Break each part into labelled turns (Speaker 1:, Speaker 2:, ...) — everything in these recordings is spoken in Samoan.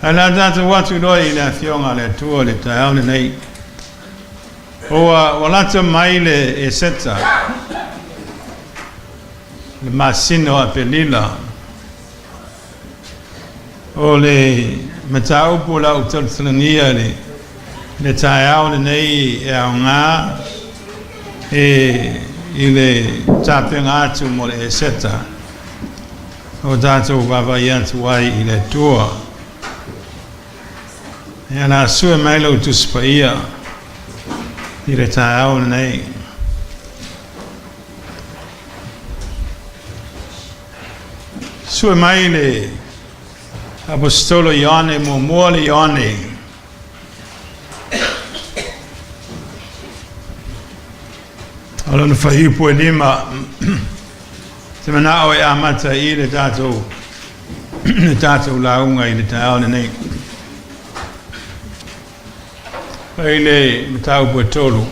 Speaker 1: Ae o le a tatou atu loa i le Afioga a le Atua i le taeao lenei. Ua, ua lata mai le Eseta, le masina o Aperila. O le mataupu o le a ou talatalagia i le taeao lenei e aoga e i le tapena atu mo le Eseta o tatou vaavaai atu ai i le Atua. Ia o le a sue mai lau Tusi Paia i le taeao lenei. Sue mai le Aposetolo Ioane, muamua le Ioane. O lona fuaiupu e lima, te manao e amata i le tatou le tatou lauga i le taeao lenei. Fai le mataupu e tolu.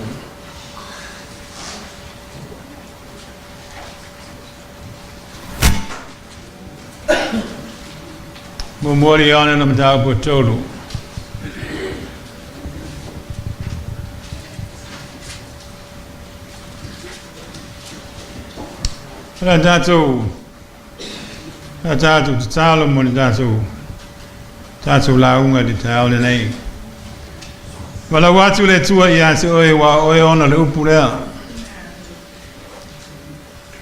Speaker 1: Muamua le Ioane na mataupu e tolu. O le tatou a tatou tatalo mo le tatou tatou lauga i le taeao lenei. Valaau atu le Atua ia te oe, ua oe ona le upu lea.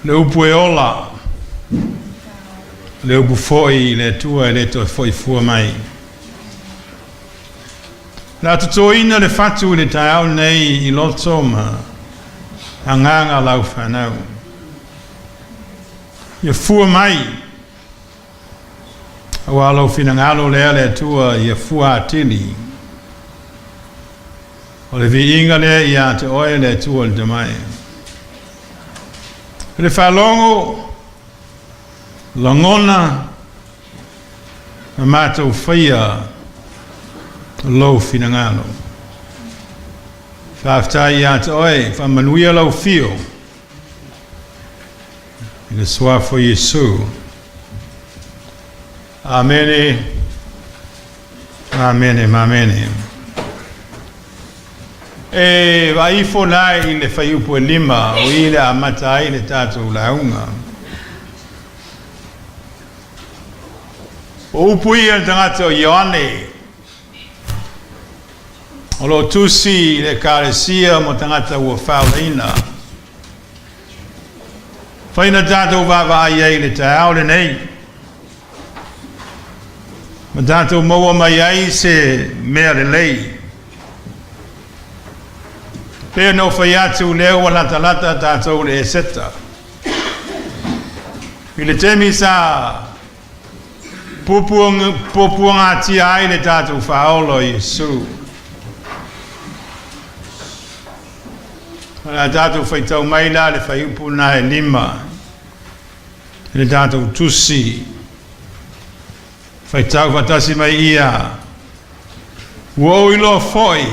Speaker 1: Le upu e ola, le upu foi i le Atua e le toe foi fua mai. O le a totoina le fatu i le taeao lenei i loto ma agaga lau fanau. Ia fua mai, aua lou finagalo lea le Atua ia fua atili. O le viiga lea ia te oe le Atua le Tamai. I le faalogo, lagona, ma matou faia lou finagalo. Faafetai ia te oe, faamanuia lau fio i le suafa o Iesu. Amene, amene, amene. E vaai ifo la i le fuaiupu e lima o i le amata ai le tatou lauga. O upu ia le tagata o Ioane, o lo o tusi i le Ekalesia mo tagata ua faaolaina. Fai na tatou vaavaai ai i le taeao lenei, ma tatou maua mai ai se mea lelei. Pei ona ou fai atu, lea ua latalata tatou i le Eseta. I le taimi sa puapuagatia ai le tatou Faaola o Iesu. O le a tatou faitau mai la le fuaiupu lena e lima i le tatou tusi. Faitau faatasi mai ia. Ua ou iloa foi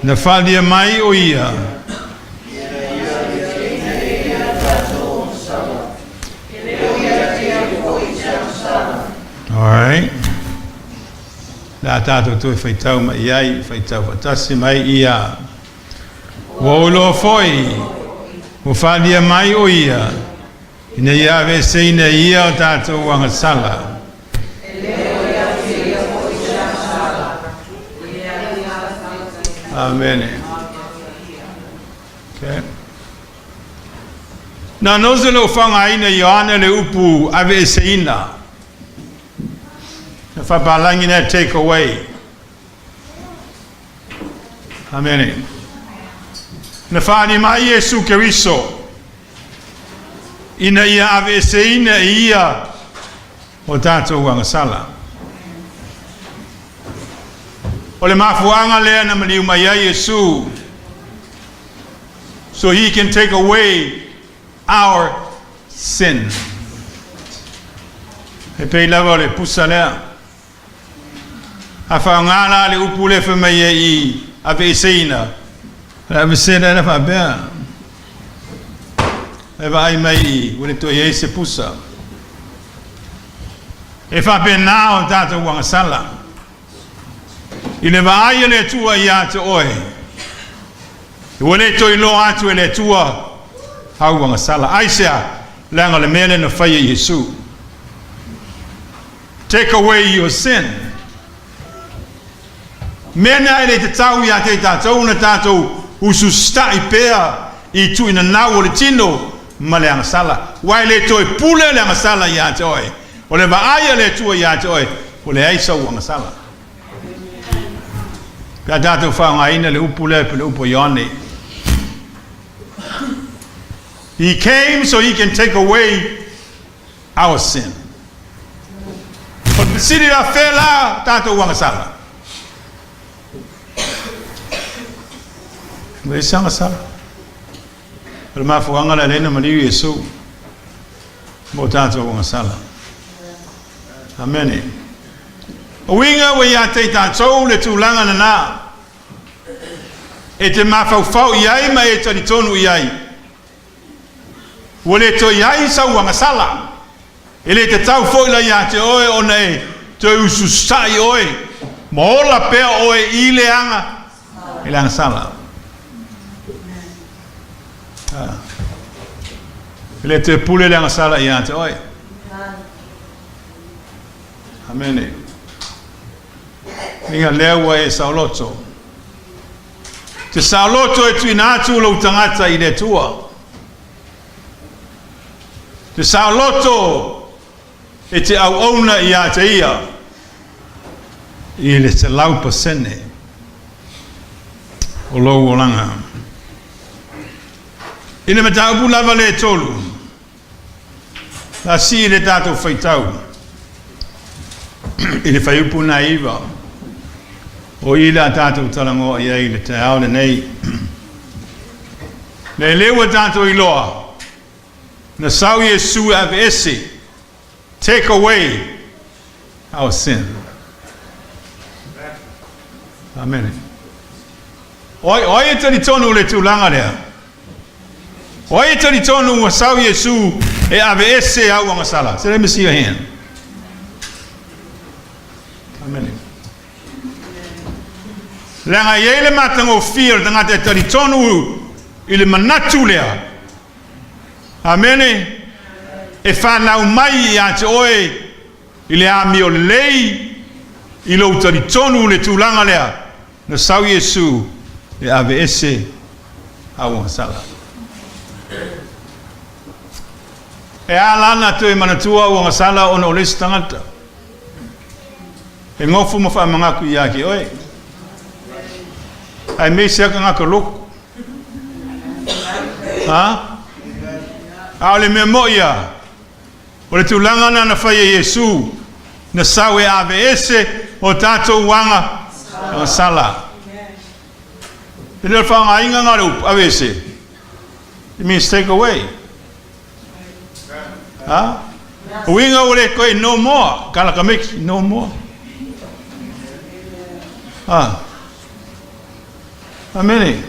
Speaker 1: na faaalia mai o ia. Alright. Le a tatou toe faitau mai i ai, faitau faatasi mai ia. Ua ou iloa foi, ua faaalia mai o ia, ina ia aveeseina e ia o tatou agasala. Amene. Okay. Na noze le faaaogaina Ioane le upu aveeseina. Na faapalagi na take away. Amene. Na faaalia mai Iesu Keriso ina ia aveeseina e ia o tatou agasala. O le mafuaaga lea na maliu mai ai Iesu, so he can take away our sin. E pei lava o le pusa lea. A faaaoga la le upu lea fai mai ai i aveeseina, o le aveesea lea faapea, e vaai mai i ua le toe i ai se pusa. E faapena o tatou agasala i le vaai a le Atua ia te oe. Ua le toe iloa atu e le Atua au agasala. Aisea? Leaga o le mea lea na fai e Iesu. Take away your sin. Mea na e le tatau ia te tatou ona tatou ususita'i pea i tuuinanau o le tino ma le agasala, aua e le toe pule le agasala ia te oe. O le vaai a le Atua ia te oe, ua leai sau agasala. Pe a tatou faaaogaina le upu lea pe le upu a Ioane. He came so he can take away our sin. O le fesili la, fea la tatou agasala? Ua leai se agasala. O le mafuaaga lea lea na maliu Iesu mo tatou agasala. Amene. O uiga ua ia te i tatou le tulaga lena e te mafaufau i ai ma e talitonu i ai. Ua le toe i ai sau agasala. E le tatau foi la ia te oe ona e toe ususa'i oe ma ola pea oe i le aga, i le agasala. E le toe pule le agasala ia te oe. Amene. Inga lea ua e saoloto. Te saoloto e tuuina atu lou tagata i le Atua. Te saoloto e te auauna ia te Ia i le 100% o lou olaga. I le mataupu lava le tolu, na sii le tatou faitau i le fuaiupu na 9, o i le a tatou talanoa i ai i le taeao lenei. Le lea ua tatou iloa, na sau Iesu e aveese, take away our sin. Amene. O ai e talitonu le tulaga lea? O ai e talitonu ua sau Iesu e aveese au agasala? Say, let me see your hand. Amene. Leaga e i ai le matagofie o le tagata e talitonu i le manatu lea. Amene. E fanau mai ia te oe i le amio lelei i lou talitonu le tulaga lea na sau Iesu e aveese au agasala. E a la na toe manatua au agasala ona o le isi tagata? E gofo ma faamagaku ia te oe. Aemaise lava tagata lotu. Ha? A o le mea moi ia, o le tulaga lena na fai e Iesu, na sau e aveese o tatou aga agasala. E le o le faaaogaina lena o le upu, aveese. It means take away. Ha? Uiga ua le koe no more. Kalaka meki, no more. Ha? Amene.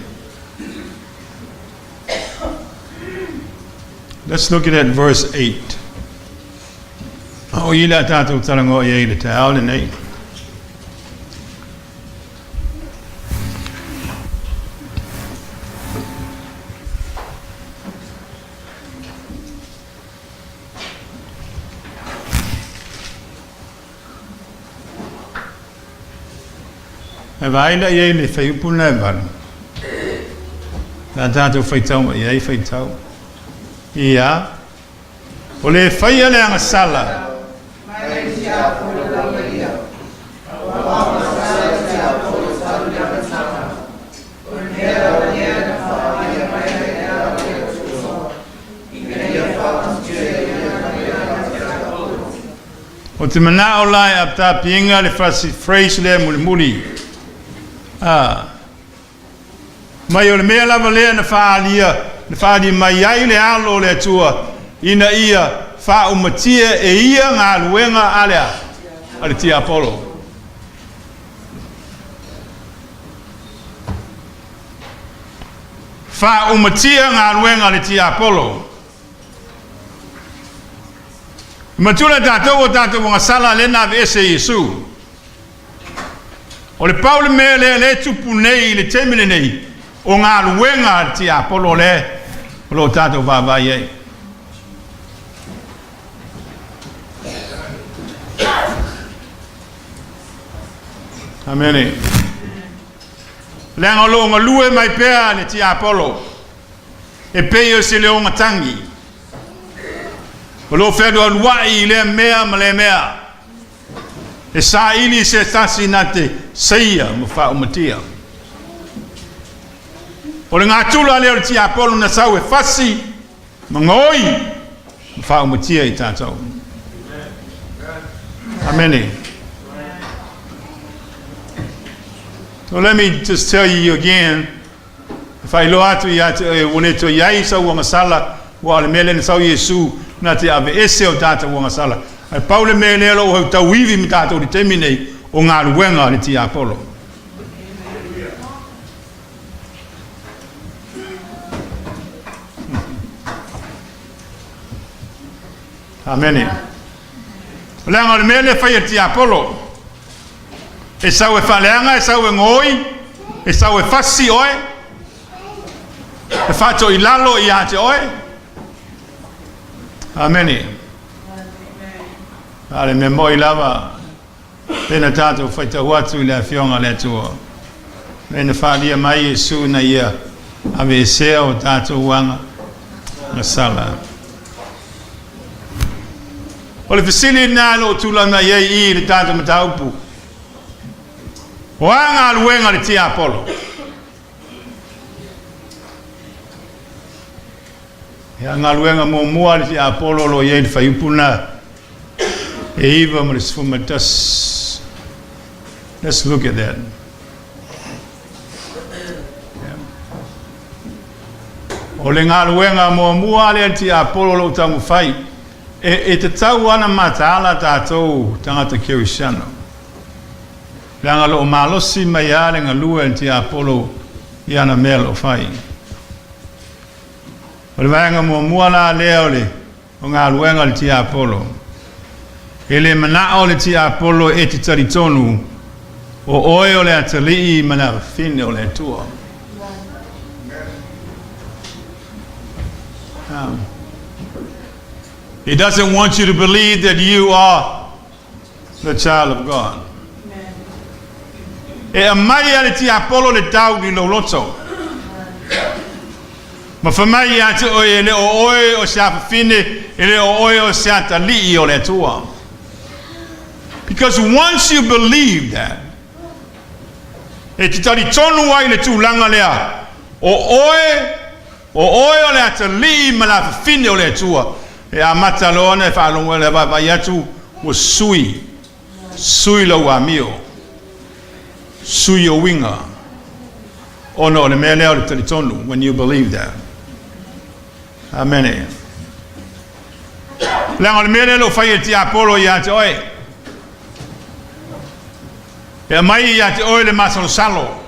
Speaker 1: Let's look at verse 8. O i le a tatou talanoa i ai i le taeao lenei. E vaai la i ai le fuaiupu lena e 8. Le a tatou faitau mai i ai faitau. Ia. O le faia le agasala. O te manao la e aptapiinga le phrase lea mulimuli. A. Mai o le mea lava lea na faaalia, na faaalia mai ai le Alo o le Atua, ina ia faaumatia e ia galuega a le a? A le tiapolo. Faaumatia galuega a le tiapolo. Matua le tatou o tatou ogasala lea na aveese e Iesu. O le pau le mea lea lea e tupu nei i le taimi lenei, o galuega a le tiapolo lea o lo o tatou vaavaai ai. Amene. Leaga o lo o galue mai pea le tiapolo e pei o se leogatagi. O lo o fealualuai i lea mea ma lea mea. E saili se tasi na te seia ma faaumatia. O le gatula lea o le tiapolo na sau e fasi ma gaoi ma faaumatia i tatou. Amene. So let me just tell you again, e faailoa atu ia te oe, ua le toe i ai sau ogasala, aua o le mea lea na sau Iesu na te aveese o tatou ogasala. Ae pau le mea lea o lo o tauivi ma tatou i le taimi nei, o galuega a le tiapolo. Amene. Leaga o le mea lea e fai e le tiapolo, e sau e faaleaga, e sau e gaoi, e sau e fasi oe, e faatoilalo ia te oe. Amene. A o le mea moi lava, lea na tatou faitau atu i le Afioga a le Atua, lea na faaalia mai Iesu ina ia aveesea o tatou aga gasala. O le fesili lena o lo o tulai mai ai i i le tatou mataupu, o a galuega a le tiapolo? Ia, galuega muamua a le tiapolo o lo o i ai i le fuaiupu lena e 9 ma le 11. Let's look at that. O le galuega muamua lea a le tiapolo o lo o taumafai, e tatau lava ona mataala tatou tagata kerisiano, leaga o lo o malosi mai lava le galue a le tiapolo i ana mea o lo o fai. O le vaega muamua la lea o le o galuega a le tiapolo. E le manao le tiapolo e te talitonu o oe o le atalii ma le afafine o le Atua. He doesn't want you to believe that you are the child of God. E aumai a le tiapolo le doubt i lou loto. Ma fai mai ia te oe, e le o oe o se afafine, e le o oe o se atalii o le Atua. Because once you believe that, e te talitonu ai i le tulaga lea, o oe, o oe o le atalii ma le afafine o le Atua, e amata loa ona e faalogo e vaavaai atu ua sui, sui lou amio, sui ou uiga, ona o le mea lea o le talitonu, when you believe that. Amene. Leaga o le mea lea o lo o fai e le tiapolo ia te oe, e aumai ia te oe le masalosalo,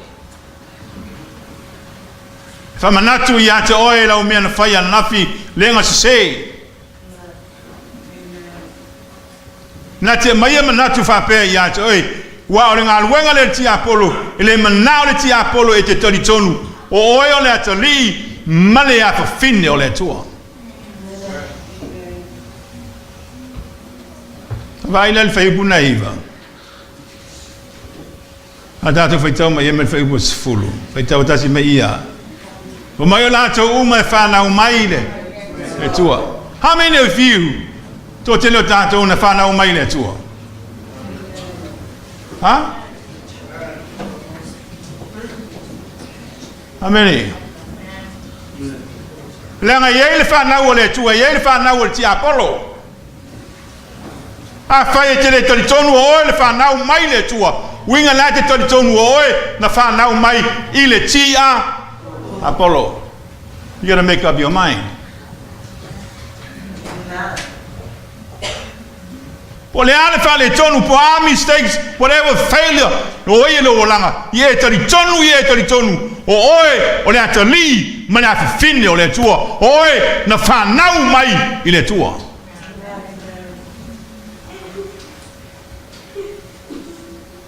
Speaker 1: E faamanatu ia te oe lau mea na fai ananafi lega sese. Na te aumaia manatu faapea ia te oe, ua o le galuega lea le tiapolo, e le manao le tiapolo e te talitonu, o oe o le atalii ma le afafine o le Atua. Vaai la le fuaiupu na iva. A tatou faitau mai ai ma le fuaiupu 10, faitau tasi mai ia. Fai mai o latou uma e fanau mai i le Atua. How many of you, toatele o tatou na fanau mai i le Atua? Ha? How many? Leaga e i ai le fanau o le Atua, e i ai le fanau o le tiapolo. Afai e te le talitonu o oe le fanau mai le Atua, uiga la e te talitonu o oe na fanau mai i le tia Apollo. You gotta make up your mind. Po o le a le faaletonu, po o a mistakes, whatever failure, o ai e lou olaga, ia e talitonu, ia e talitonu, o oe o le atalii ma le afafine o le Atua, o oe na fanau mai i le Atua.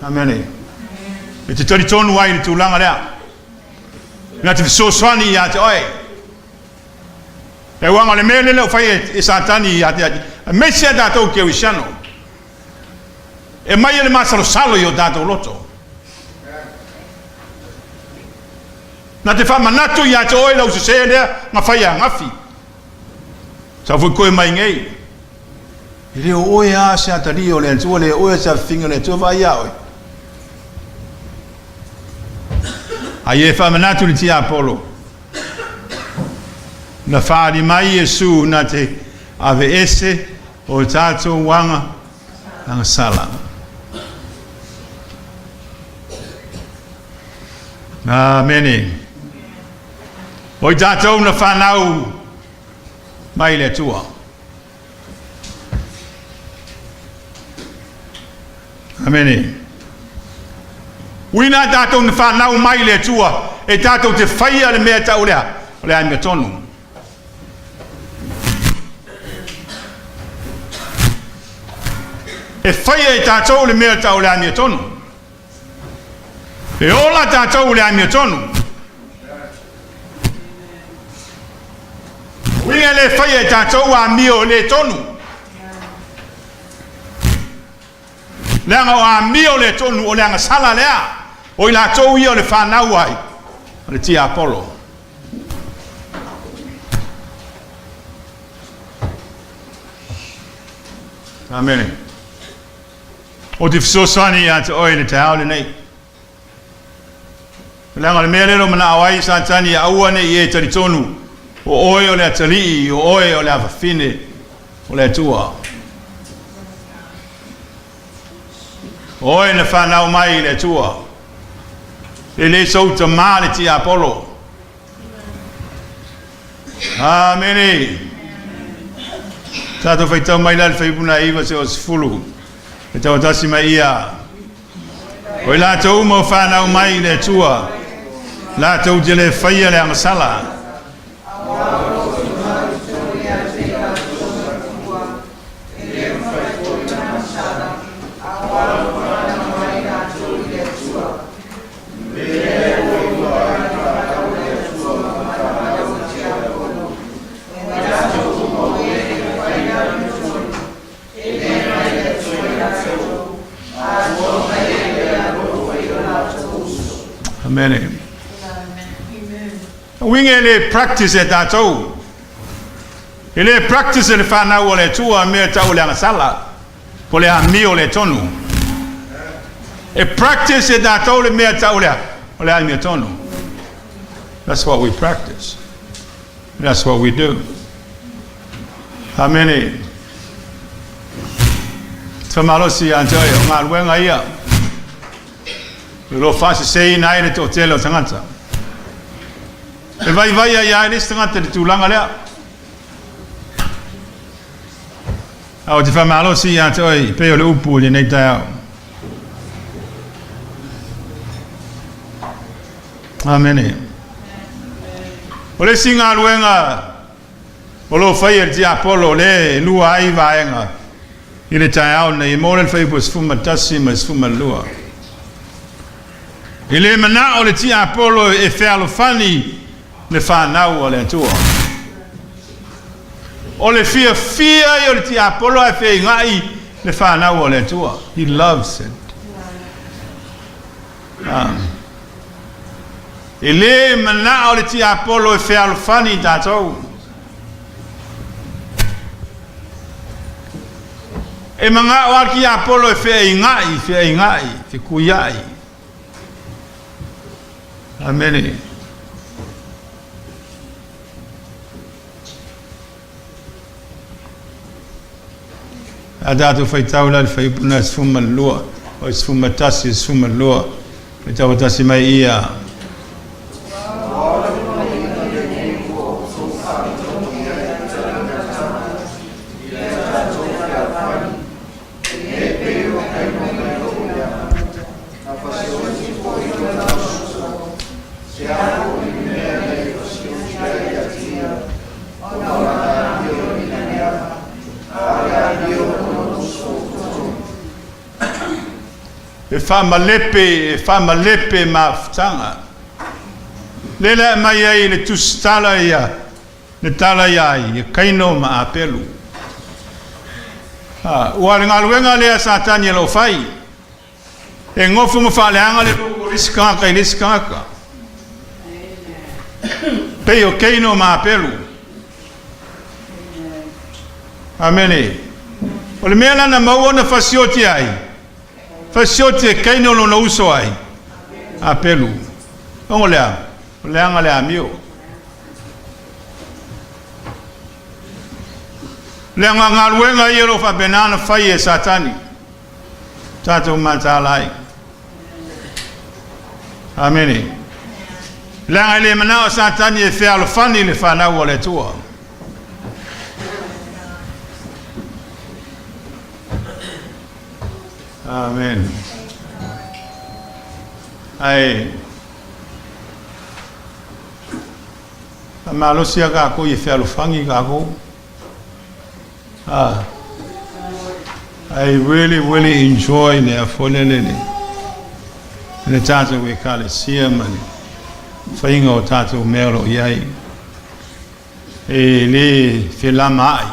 Speaker 1: Amene. E te talitonu ai i le tulaga lea. Na te fesoasoani ia te oe. E uaga o le mea lea ua fai e Satani ia te aemaise a tatou kerisiano. E mai e le masalosalo i o tatou loto. Na te faamanatu ia te oe lau sese lea na fai angafi. Sau foi koe mai nei. E le o oe a se atalii o le Atua, le oe se afafine o le Atua, vaai ia oe. Ai e faamanatu le tiapolo. Na faaali mai Iesu na te aveese o tatou aga agasala. Amene. O i tatou na fanau mai le Atua. Amene. Uina tatou na fanau mai le Atua, e tatou te faia le mea tau lea, o le amiotonu. E faia e tatou le mea tau le amiotonu. E ola tatou i le amiotonu. Uiga le faia e tatou amio le tonu. Leaga o amio le tonu o le agasala lea. O i latou ia o le fanau ai o le tiapolo. Amene. Ou te fesoasoani ia te oe i le taeao lenei. Leaga o le mea lea o manao ai Satani ia aua ne i e talitonu o oe o le atalii, o oe o le afafine o le Atua. O oe na fanau mai i le Atua. E le sou tamā le tiapolo. Amene. Tatou faitau mai la le fuaiupu 9 seia 10. E tauatasi mai ia. O i latou uma o fanau mai i le Atua, latou te le faia le agasala. Amene. Uiga e le practice e tatou. E le practice e le fanau o le Atua mea tau o le agasala. Po le amio le tonu. E practice e tatou le mea tau lea o le amiotonu. That's what we practice. That's what we do. Amene. Faamalosi ia te oe, o galuega ia. O lo o faaseseina ai le toatele o tagata. E vaivai ai lava le isi tagata i le tulaga lea. A ou te faamalosi ia te oe pei o le upu i lenei taeao. Amene. O le isi galuega o lo o faia e le tiapolo lea e lua ai vaega i le taeao nei, e maua le fuaiupu 11 ma le 12. E le manao le tiapolo e fealofani le fanau a le Atua. O le fiafia ia o le tiapolo ae feagai le fanau a le Atua. He loves it. E le manao le tiapolo e fealofani i tatou. E manao lava le tiapolo e feaigai, feaigai, fetuiai. Amene. A tatou faitau la le fuaiupu na 12, o 11, 12, faitau tasi mai ia. E faamalepe, e faamalepe mafutaga. Lea le aumai ai i le tusitala ia, le tala ia ai, e Kaino ma Apelu. A, ua le galuega lea a Satani e lo o fai. E gofo ma faaleaga le loto o le isi tagata i le isi tagata. Pei o Keino ma Apelu. Amene. O le mea la na maua na fasioti ai, fasioti e Kaino lona uso ai, Apelu. Ongo lea, o leaga le amio. Leaga galuega ia lo faapena na fai e Satani. Tatou mataala ai. Amene. Leaga e le manao Satani e fealofani le fanau a le Atua. Amen. Ae malosi a kākou i e fealofani kākou. Ah, I really, really enjoy le afolele le, le tātou ekalesia ma le faiga o tātou mea o lo o i ai. E le felama ai.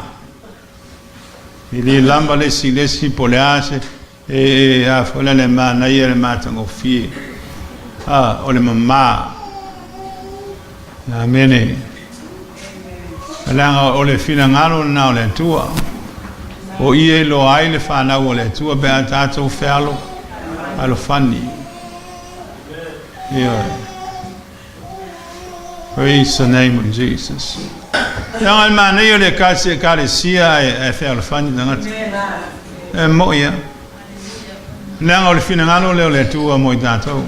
Speaker 1: E le lama le isi i le isi po o le a se, e, e a foi le manaia le matagofie. Ah, o le mamā. Amene. Leaga o le finagalo lena o le Atua. O ia e iloa ai le fanau o le Atua pe a tatou fealo alofani. Ioe. Praise the name of Jesus. Leaga le manaia o le ekalesia ae fealofani tagata. E mo'i lava. Leaga o le finagalo lea o le Atua mo i tatou.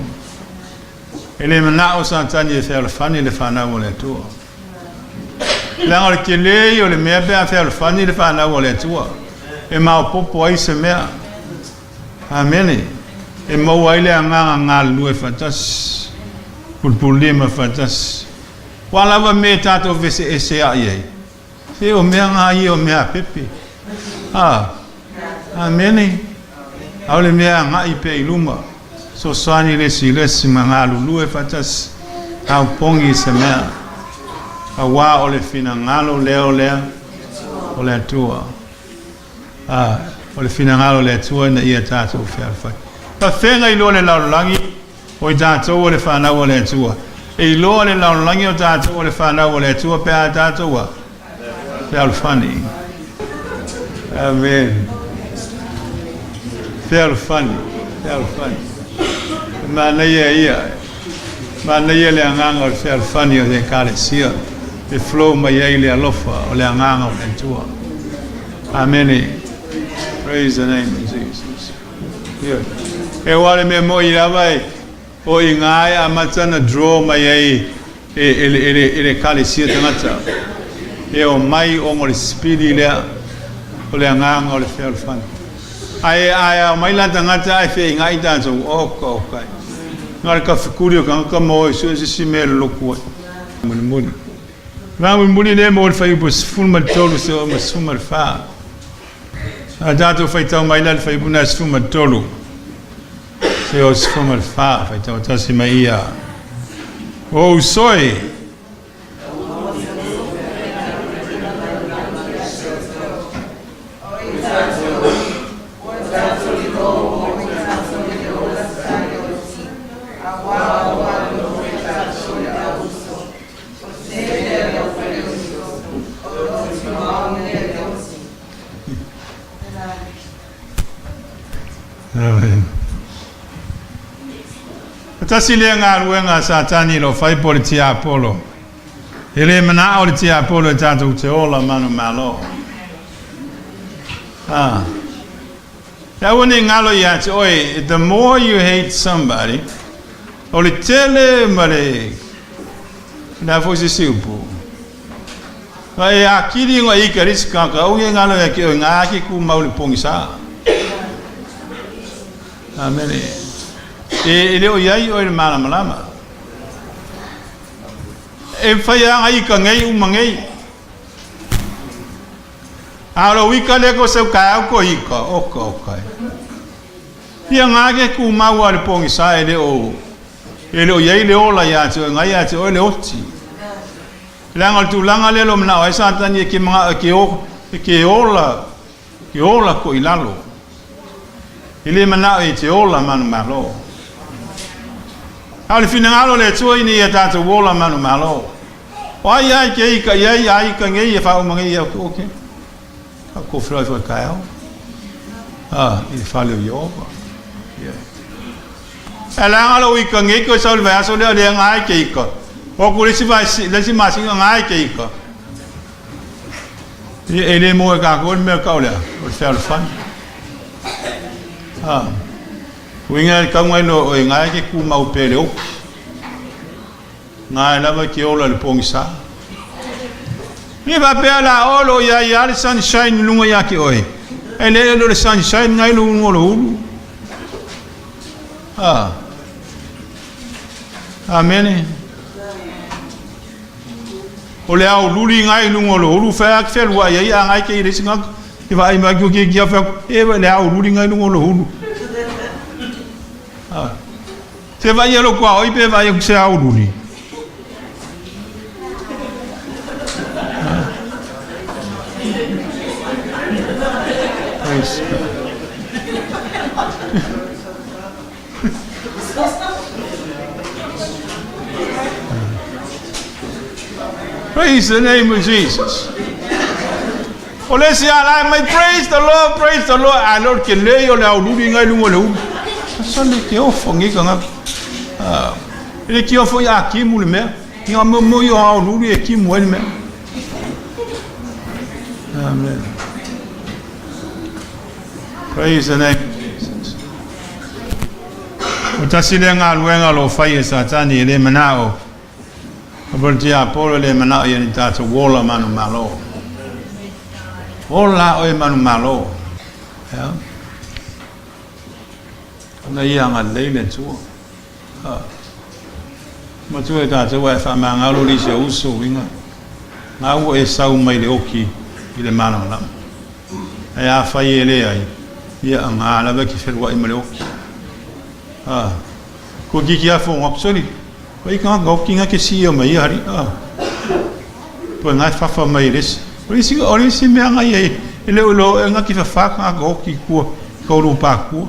Speaker 1: E le manao Satani e fealofani le fanau o le Atua. Leaga o le tele ia o le mea pe a fealofani le fanau o le Atua. E maopoopo ai se mea. Amene. E maua ai le agaga galulue faatasi, pulupululima faatasi. O a lava mea e tatou feseeseai ai, se o mea na ia o mea a pepe. A, amene. A o le mea agai pea i luma, fesoasoani le isi i le isi ma galulue faatasi, taupogi i se mea, auā o le finagalo lea o lea o le Atua. A, o le finagalo o le Atua ina ia tatou fealofani. Faafegai loa le lalolagi o i tatou o le fanau a le Atua. E iloa le lalolagi o tatou o le fanau a le Atua pe a tatou a fealofani. Amen. Fealofani, fealofani. E manaia ia. Manaia le agaga o le fealofani o le Ekalesia e flow mai ai le alofa o le agaga o le Atua. Amene. Praise the name of Jesus. Ioe. E ua le mea moi lava e o i ngā e amata na draw mai ai e, e, e, e, e le Ekalesia tagata. E o mai o ngo le sipili lea o le agaga o le fealofani. Ae ae ao mai la tagata ae feaigaʻi tatou, oka oka e. Na o le tafekuli o tagata ma o e sue se isi mea e lolotu ai. Mulimuli. Va mulimuli lea mo le fuaiupu 13 seia oo ma le 14. A tatou faitau mai la le fuaiupu lena 13 seia oo le 14, faitau tasi mai ia. O uso e! Tasi lea galuega a Satani i lo fai po o le tiapolo. E le manao le tiapolo e tatou te ola manumalo. Ah. E aua ne i galo ia te oe, the more you hate somebody, o le tele ma le, le a foi se isi upu, ma e akili ngā ika le isi kaka, au e galo ia ke oe, ngā ake ku mau le pogisa. Amene. E, e le o iai oe le malamalama. E whai a ngā ika ngei uma ngei. A o le uika lea ko seu kaeau ko ika, oka oka e. Ia ga e ke tumau lava i le pogisa e le o e le o i ai le ola ia te oe, ga ia te oe le oti. Leaga o le tulaga lea o lo o manao ai Satani e ke manao e ke o e ke ola ke ola koʻi lalo. E le manao e te ola manumalo. A o le finagalo o le Atua ina ia tatou ola manumalo. O ai ai ke ika i ai a ika nei e faauma nei ia oke. Ka ko fela ifo taeao. A i le fale o Ieova. Yeah. E leaga lou ika nei koe sau i le vaiaso lea lea ga e ke ika. O aku le isi vai le isi masina ga e ke ika. Ia e le maua e tatou le mea tau lea, o le fealofani. A. Uiga e tau nai lo oe ga e ke tumau pea i le oki. Ga e lava ke ola i le pogisa. Ia faapea la o lo o iai lava le sunshine i luga ia te oe. E le o le sunshine ngai lo luga o lo ulu. A. Amene. O le aoululi ngai i luga o le ulu fai ake fealuai ai a ngai ke i le isi tagata e vaai mai ke kia fai atu e le aoululi ngai i luga o le ulu. A. Se vaai e lou tuaoi pe vaai atu se aoululi. Praise God. Praise the name of Jesus. O le isi ala e mai, praise the Lord, praise the Lord. A leo le tele o le aoululi ngai luga o le ulu. Sole ke ofo ngi ka ngaka. Ah, e le ki ofo ia kimu le mea. Ia mo mo i o aoululi e kimu ai le mea. Amen. Praise the name of Jesus. O tasi lea galuega o lo o fai e Satani e le manao o po le tiapolo e le manao ia ni tatou ola manumalo. Ola oe manumalo. Yeah. Ona ia agalelei le Atua. Ha. Matua e tatou ae faamagalo nisi o uso uiga. Nga ua e sau mai le oki i le malamalama. Ae afai e leai, ia aga lava e ke feluai ma le oki. Ha. Ko kiki a fo ngap soli. Ko i ka oki nga ke si mai ia hari. Ha. Po nga fafa mai les. O le isi o le isi mea nga ia e le o e nga ki fafa ka oki kua ka ulu pa kua.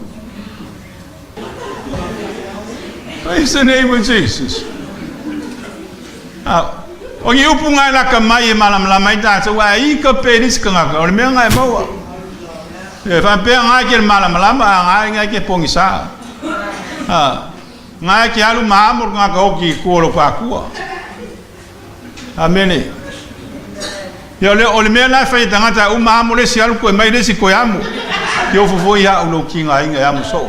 Speaker 1: Praise the name of Jesus. Ah, o ni upu ngai laka mai e malamalama ai tatou, a i ka pe le isi tagata, o le mea ngai e maua. E faapea ngai ke le malamalama, a ngai ngai ke pogisa. Ah, ngai ke alu ma amo le tagata oki i tua o lo akua. Amene. Ia o le, o le mea la e fai e tagata uma amo le isi alu koe mai le isi koe amo. Ke ofo foi a'u lou tigaina e amo soo.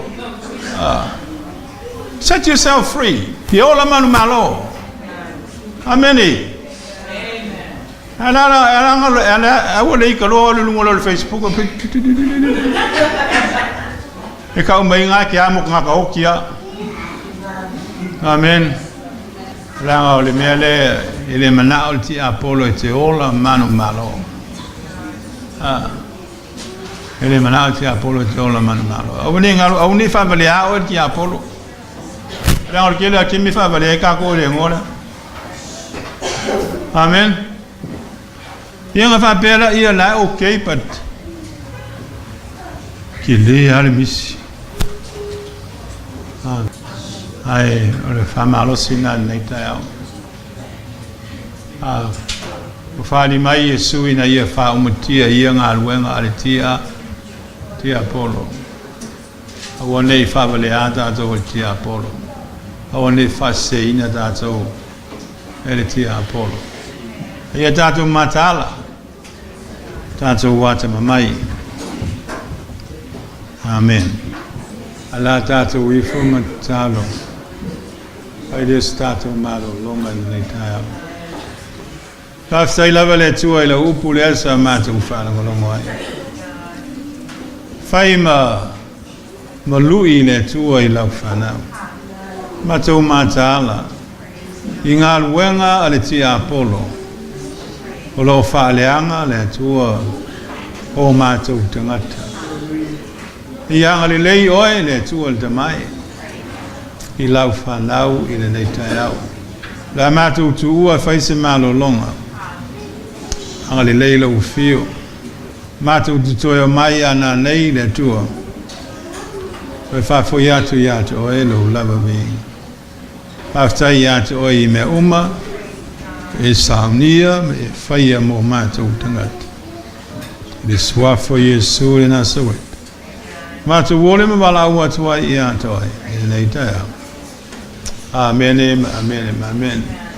Speaker 1: Ah. Set yourself free. Ia ola manumalo. Amene. Ala ala ala ala ala aua le ika loa le luga o le Facebook. E kau mai ngā ke amo ka ngaka oki a. Amen. Leaga o le mea lea e le manao le tiapolo e te ola manumalo. A, e le manao le tiapolo e te ola manumalo. Aua ne i galo, aua ne i faavalea oe le tiapolo. Leaga o le tele o taimi e faavalea ai tatou i le igoa lea. Amen. Ia na faapea laia la e okay but tele lava le misi. Ae o le faamalosi lena i lenei taeao. A ua fali mai Iesu ina ia faaumatia ia galuega a le tia tiapolo. Aua ne i faavaleā tatou e le tiapolo. Aua ne i faaseseina tatou e le tiapolo. Ia tatou mataala, tatou atamamai. Amen. Ala tatou ifo ma tatalo. Fai lea se tatou malologa i lenei taeao. Faafetai lava le Atua i lau upu lea sa matou faalogologo ai. Fai ma ma lui le Atua i lau fanau. Matou mataala i galuega a le tiapolo o lo o faaleaga le Atua o matou tagata. Ia agalelei oe le Atua le Tamai i lau fanau i lenei taeao. O le a matou tuua e fai se malologa. Agalelei lou afio. Matou te toe omai a nanei le Atua. Toe faafoi atu ia te oe lou lava viiga. Faafetai ia te oe i mea uma e saunia ma e faia mo matou tagata. I le suafa o Iesu le Nasareta. Matou ole ma valaau atu ai ia te oe i lenei taeao. Amene ma amene ma amene.